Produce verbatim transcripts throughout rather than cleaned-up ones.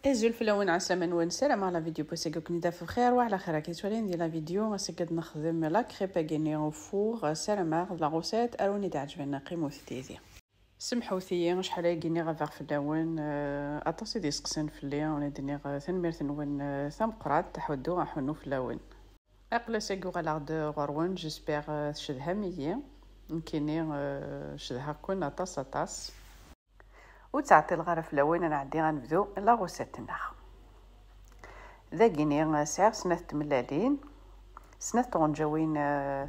Azul fell-awen, ɛeslama-nwen, ssarameɣ la vidéo n wass-agi ad ken-id-taf bxir wa ɛla xir. Akka tettwalim di la vidéo, ass-agi ad nexdem la crêpe-agi-nni au four. Ssarameɣ d la recette ara wen-id-iɛeǧben, qqimet yid-i. Semḥut-iyi acḥal ayagi nniɣ abeɣ fell-awen, eh, aṭas i d-yesteqsan fell-i, wen-d-nniɣ, eh, tanemmirt-nwen, eh, tameqqrant, aḥuddu aḥunnu fell-awen. Aql-as-agi uɣaleɣ-d ɣur-wen, j'espère, eh, tcedham-iyi. Nekkini, eh, cedhaɣ-ken aṭas, aṭas. Ur ttɛeṭṭileɣ ara fell-awen, ad nɛeddi ad nebdu la recette-nneɣ. Dagini, eh, sɛiɣ snat tmellalin, snat tɣenǧawin, eh,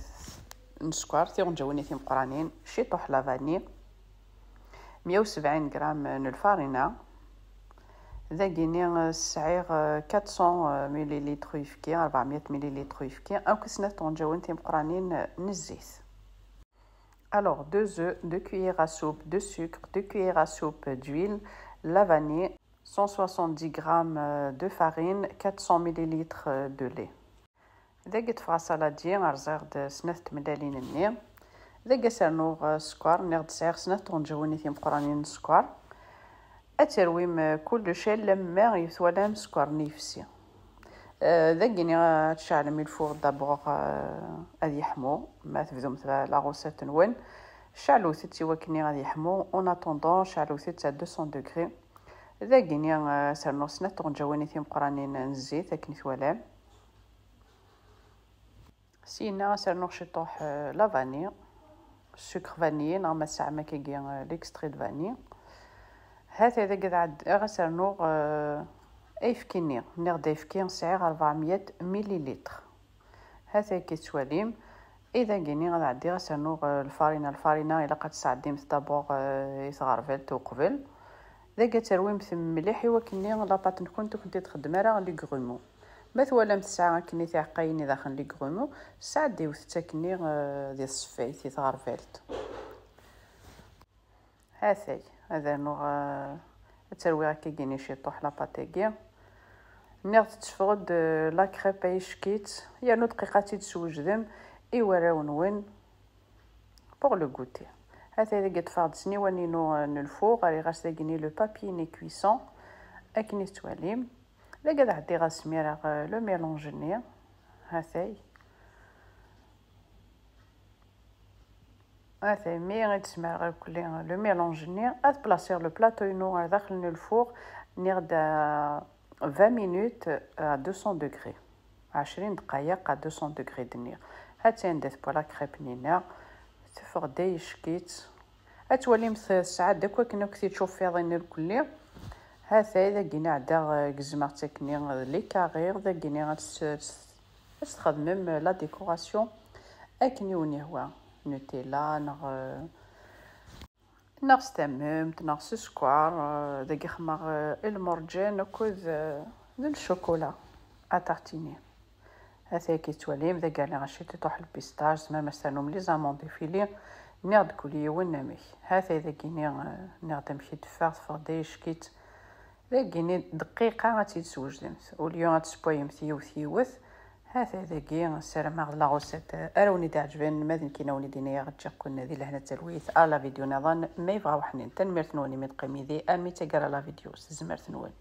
n sskeṛ, tiɣenǧawin timeqqranin, ciṭuḥ la vanille, meyya u sebɛin gram n lfarina. Dagini, eh, sɛiɣ, eh, quatre cents millilitres uyefki, ṛebɛemya millilitres uyefki, akked snat tɣenǧawin timeqqranin, eh, n zzit. Alors, deux œufs, deux cuillères à soupe de sucre, deux cuillères à soupe d'huile, la vanille, cent soixante-dix grammes de farine, quatre cents millilitres de lait. Dagi ṭṭfeɣ asaladi, rẓiɣ-d snat tmellalin-nni. Dagi ad s-rnuɣ, eh, sskeṛ, nniɣ-d sɛiɣ snat tɣenǧawin timeqqranin n sskeṛ. Ad terwim, eh, kullec alamma i twalam sskeṛ-nni yefsi. Eh, dagini ad tceɛlem i lfuṛ d'abord, eh, ad yeḥmu, ma tebdum la, la recette-nwen. Ceɛlet-t i wakken ad yeḥmu, en attendant, ceɛlet-t à deux cents degrés. Dagini, eh, ad s-rnuɣ snat tɣenǧawin timeqqranin n zzit akken i twalam. Syenna ad s-rnuɣ ciṭuḥ, eh, la vanille, sucre vanille, neɣ ma tesɛam akkagi, eh, l'extrait de vanille. Hat-aya dagi ad ɛeddiɣ ad s-rnuɣ, eh, ayefki-nni. Nniɣ-d ayefki sɛiɣ ṛebɛemya millilitres. Hat-aya akka tettwalim. I dagini ad ɛeddiɣ ad s-rnuɣ, eh, lfarina. Lfarina ilaq ad tesɛeddimt d'abord, eh, i tɣerbalt uqbel. Dagi ad terwimt mliḥ i wakken la pâte-nkent ur kent-id-txeddem ara les grumeaux. Ma twalam tesɛa akken i tiɛeqqayin i daxel les grumeaux, sɛeddiwet-tt akkenni, eh, di tṣeffayt, di tɣerbalt. Hatay, ad rnuɣ, eh, ad terwiɣ akkagini ciṭuḥ la pâte-agi. Nniɣ tetteffeɣ-d, eh, la crêpe ay ccekit, yernu dqiqa ad tt-id-twejdem i warraw-nwen. Pour le goûter. Hatay dagi ṭṭfeɣ-d ssniwan-inu, eh, n lfuṛ, rriɣ-as dagini le papier-nni cuisson, akken i tettwalim. Dagi ad ɛeddiɣ ad smireɣ, eh, le mélange-nni. Hatay. Hatay, mi i d-smireɣ irkelli le mélange-nni, ad plaṣiɣ le plateau-inu ar daxel n lfuṛ, nniɣ-d, eh, vingt minutes à deux cents degrés. Ɛecrin dqayeq à deux cents degrés d-nniɣ. Hatay anda tewwa la crêpe-nni-nneɣ, teffeɣ-d ay ccekit. Ad twalim tesɛa-d akk akken akk tičufiḍin irkelli. Hatay dagini ɛeddaɣ, eh, gezmeɣ-tt akkenni d les carrés, dagini ad s-, ad s-txedmem la décoration akken i wen-yehwa. Nutella neɣ, eh, neɣ s tamemt, neɣ s sskeṛ, eh, dagi xedmeɣ, eh, lmurǧan akked, eh, d lcukula à tartiner. Hatay akka tettwalim, dagi rniɣ ciṭuḥ lpistache, tzemrem ad s-ternum les amandes effilées, nniɣ-d kul yiwen amek. Hatay dagini, eh, nniɣ-d amek i d-teffeɣ, teffeɣ-d ay ccekit. Dagini dqiqa ad tt-id-swejdemt, au lieu ad tessewwayemt yiwet yiwet. Hatay dagi, ssarameɣ d la recette ara wen-id-iɛeǧben, ma d nekkini ad wen-id-iniɣ ǧǧiɣ-ken di lehna d talwit, ar la vidéo niḍen ma yebɣa weḥnin. Tanemmirt-nwen imi d-teqqim yid-i armi d taggara la vidéo, s tezmert-nwen.